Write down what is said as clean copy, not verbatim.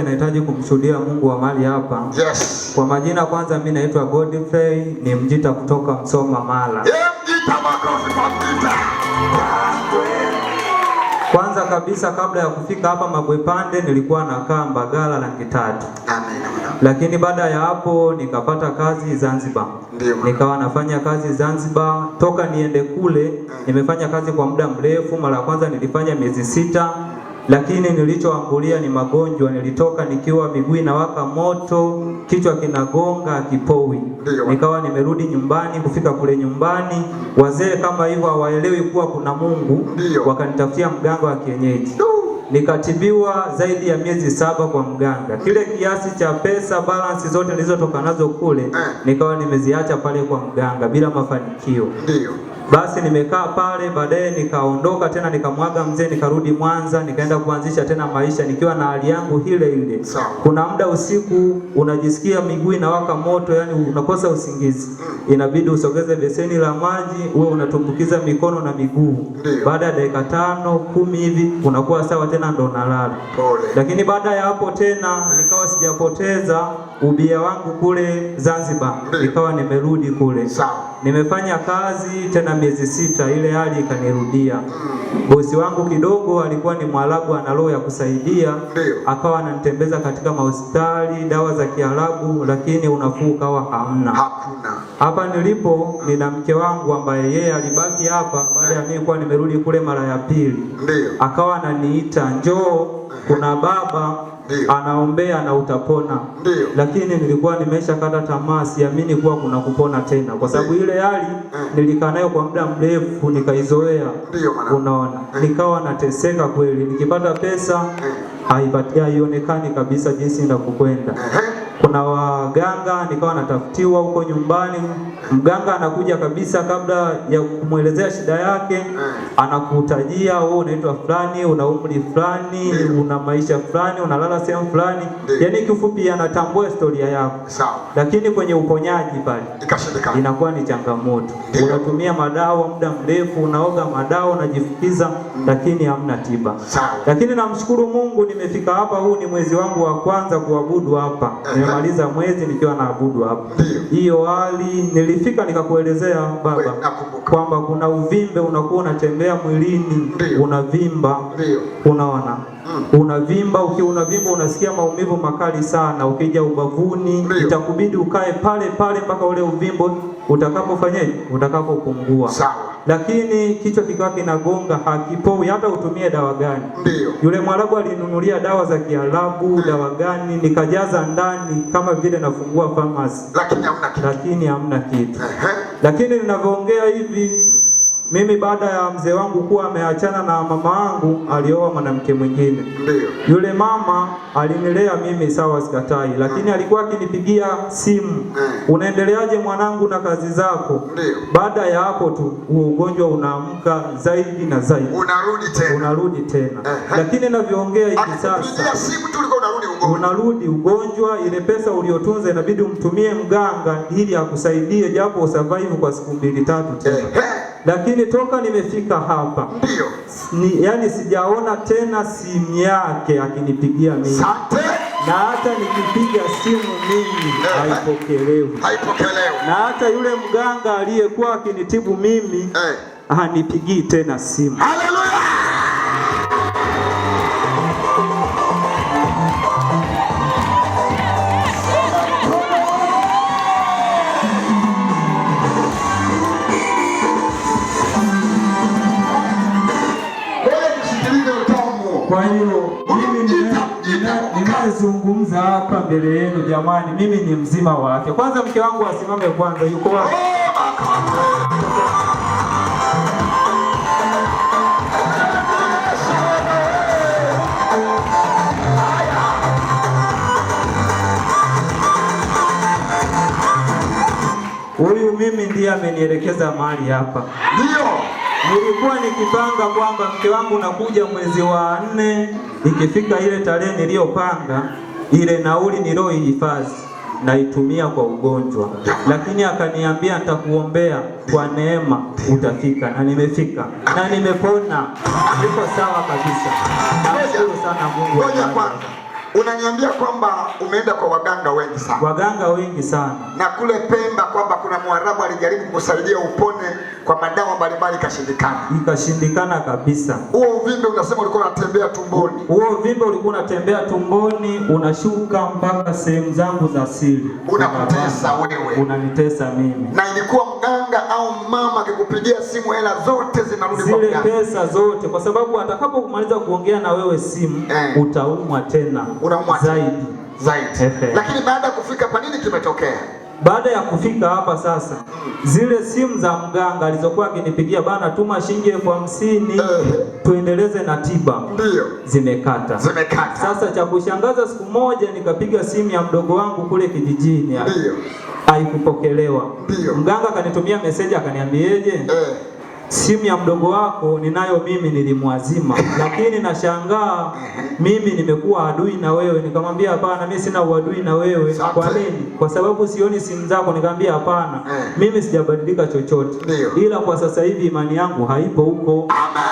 Nahitaji kumshuhudia Mungu wa mali hapa. Yes. Kwa majina kwanza, mimi naitwa Godfrey, ni Mjita kutoka Msoma Mara. Mjita, makofi kwa Mjita. Kwanza kabisa kabla ya kufika hapa Mabwepande nilikuwa nakaa Mbagala Rangi Tatu. Amen. Lakini baada ya hapo nikapata kazi Zanzibar. Ndiyo. Nikawa nafanya kazi Zanzibar toka niende kule. Nimefanya kazi kwa muda mrefu. Mara ya kwanza nilifanya miezi 6, lakini nilichoambulia ni magonjwa. Nilitoka nikiwa miguu inawaka moto, kichwa kinagonga, kipowi. Ndiyo. Nikawa nimerudi nyumbani. Kufika kule nyumbani, wazee kama hivyo hawaelewi kuwa kuna Mungu. Ndiyo. Wakanitafutia mganga wa kienyeji. Nikatibiwa zaidi ya miezi 7 kwa mganga. Kile kiasi cha pesa balance zote nilizotoka nazo kule nikawa nimeziacha pale kwa mganga bila mafanikio. Ndiyo. Basi nimekaa pale, baadaye nikaondoka tena, nikamwaga mzee, nikarudi Mwanza, nikaenda kuanzisha tena maisha nikiwa na hali yangu ile ile. Sawa. Kuna muda usiku unajisikia miguu inawaka moto, yani unakosa usingizi. Inabidi usogeze beseni la maji, uwe unatumbukiza mikono na miguu. Ndiyo. Baada ya dakika 5 10 hivi unakuwa sawa tena, ndo unalala. Pole. Lakini baada ya hapo tena nikawa sijapoteza ubia wangu kule Zanzibar. Ndiyo. Nikawa nimerudi kule. Sawa. Nimefanya kazi tena miezi 6, ile hali ikanirudia. Bosi wangu kidogo alikuwa ni Mwarabu, ana roho ya kusaidia. Ndiyo. Akawa ananitembeza katika mahospitali, dawa za Kiarabu, lakini unafuu ukawa hamna. Hakuna. Hapa nilipo nina mke wangu ambaye yeye alibaki hapa baada ya mimi kuwa nimerudi kule mara ya pili. Ndiyo. Akawa ananiita, njoo, kuna baba Ndiyo. anaombea na utapona. Ndiyo. Lakini nilikuwa nimeshakata tamaa, siamini kuwa kuna kupona tena, kwa sababu ile hali nilikaa nayo kwa muda mrefu nikaizoea. Ndiyo mwanangu. Unaona, nikawa nateseka kweli, nikipata pesa haionekani kabisa jinsi inavyokwenda. Kuna waganga nikawa natafutiwa huko nyumbani. Mganga anakuja kabisa, kabla ya kumwelezea shida yake anakutajia, wewe unaitwa fulani, una umri fulani, una maisha fulani, unalala sehemu fulani. Yaani kifupi anatambua historia yako. Sawa. Lakini kwenye uponyaji pale ikashindikana, inakuwa ni changamoto. Unatumia madawa muda mrefu, unaoga madawa, unajifukiza, lakini hamna tiba. Sawa. Lakini namshukuru Mungu nimefika hapa, huu ni mwezi wangu wa kwanza kuabudu hapa. Nimemaliza mwezi nikiwa naabudu hapa. Hiyo hali nilifika nikakuelezea baba kwamba kuna uvimbe unakuwa unatembea mwilini, unavimba. Unaona? Unavimba, ukiwa unavimba unasikia maumivu makali sana, ukija ubavuni itakubidi ukae pale pale mpaka ule uvimbo utakapofanyaje? Utakapopungua. Sawa. Lakini kichwa kikawa kinagonga, hakipoi hata utumie dawa gani. Ndiyo. Yule Mwarabu alinunulia dawa za Kiarabu, dawa gani, nikajaza ndani kama vile nafungua pharmacy. Lakini hamna kitu. Lakini hamna kitu. Lakini ninavyoongea hivi, mimi baada ya mzee wangu kuwa ameachana na mama wangu, alioa mwanamke mwingine. Ndiyo. Yule mama alinilea mimi, sawa, sikatai, lakini alikuwa akinipigia simu, unaendeleaje mwanangu na kazi zako? Ndiyo. Baada ya hapo tu huo ugonjwa unaamka zaidi na zaidi. Unarudi tena. Unarudi tena. Lakini ninavyoongea hivi sasa, Akikupigia simu tu ulikuwa unarudi ugonjwa. Unarudi ugonjwa, ile pesa uliotunza inabidi umtumie mganga ili akusaidie japo usurvive kwa siku 2 3 tena. Lakini toka nimefika hapa, Ndiyo. Yani sijaona tena simu yake akinipigia mimi. Asante. Na hata nikipiga simu mimi haipokelewi. Haipokelewi. Na hata yule mganga aliyekuwa akinitibu mimi hanipigii tena simu. Haleluya! Kwa hiyo mimi ninayezungumza hapa mbele yenu jamani, mimi ni mzima wa afya. Kwanza mke wangu asimame kwanza, yuko wapi? Huyu mimi ndiye amenielekeza mahali hapa. Ndio. Nilikuwa nikipanga kwamba mke wangu nakuja mwezi wa 4, ikifika ile tarehe niliyopanga, ile nauli niliyoihifadhi naitumia kwa ugonjwa. Lakini akaniambia nitakuombea kwa neema utafika, na nimefika na nimepona. Niko sawa kabisa. Nashukuru sana Mungu. Ngoja kwanza. Unaniambia kwamba umeenda kwa waganga wengi sana. Waganga wengi sana. Na kule Pemba kwamba kuna Mwarabu alijaribu kukusaidia upone kwa madawa mbalimbali ikashindikana. Ikashindikana kabisa. Huo uvimbe unasema ulikuwa unatembea tumboni. Huo uvimbe ulikuwa unatembea tumboni, unashuka mpaka sehemu zangu za siri. Unakutesa wewe. Unanitesa mimi. Na ilikuwa mganga au mama akikupigia simu hela zote zinarudi kwa Zile mganga. pesa zote, kwa sababu atakapokumaliza kuongea na wewe simu utaumwa tena. Unaumwa zaidi zaidi. Lakini baada ya kufika pa nini kimetokea? Baada ya kufika hapa sasa, zile simu za mganga alizokuwa akinipigia bana, tuma shilingi 50,000 tuendeleze na tiba, ndio zimekata. Zimekata. Sasa cha kushangaza, siku moja nikapiga simu ya mdogo wangu kule kijijini, ndio haikupokelewa. Ndio. Mganga akanitumia meseji akaniambieje, simu ya mdogo wako ninayo mimi, nilimwazima, lakini nashangaa mimi nimekuwa adui na wewe. Nikamwambia hapana, mimi sina uadui na wewe. Kwa nini? Kwa sababu sioni simu zako. Nikamwambia hapana, mimi sijabadilika chochote, ila kwa sasa hivi imani yangu haipo huko. Amen.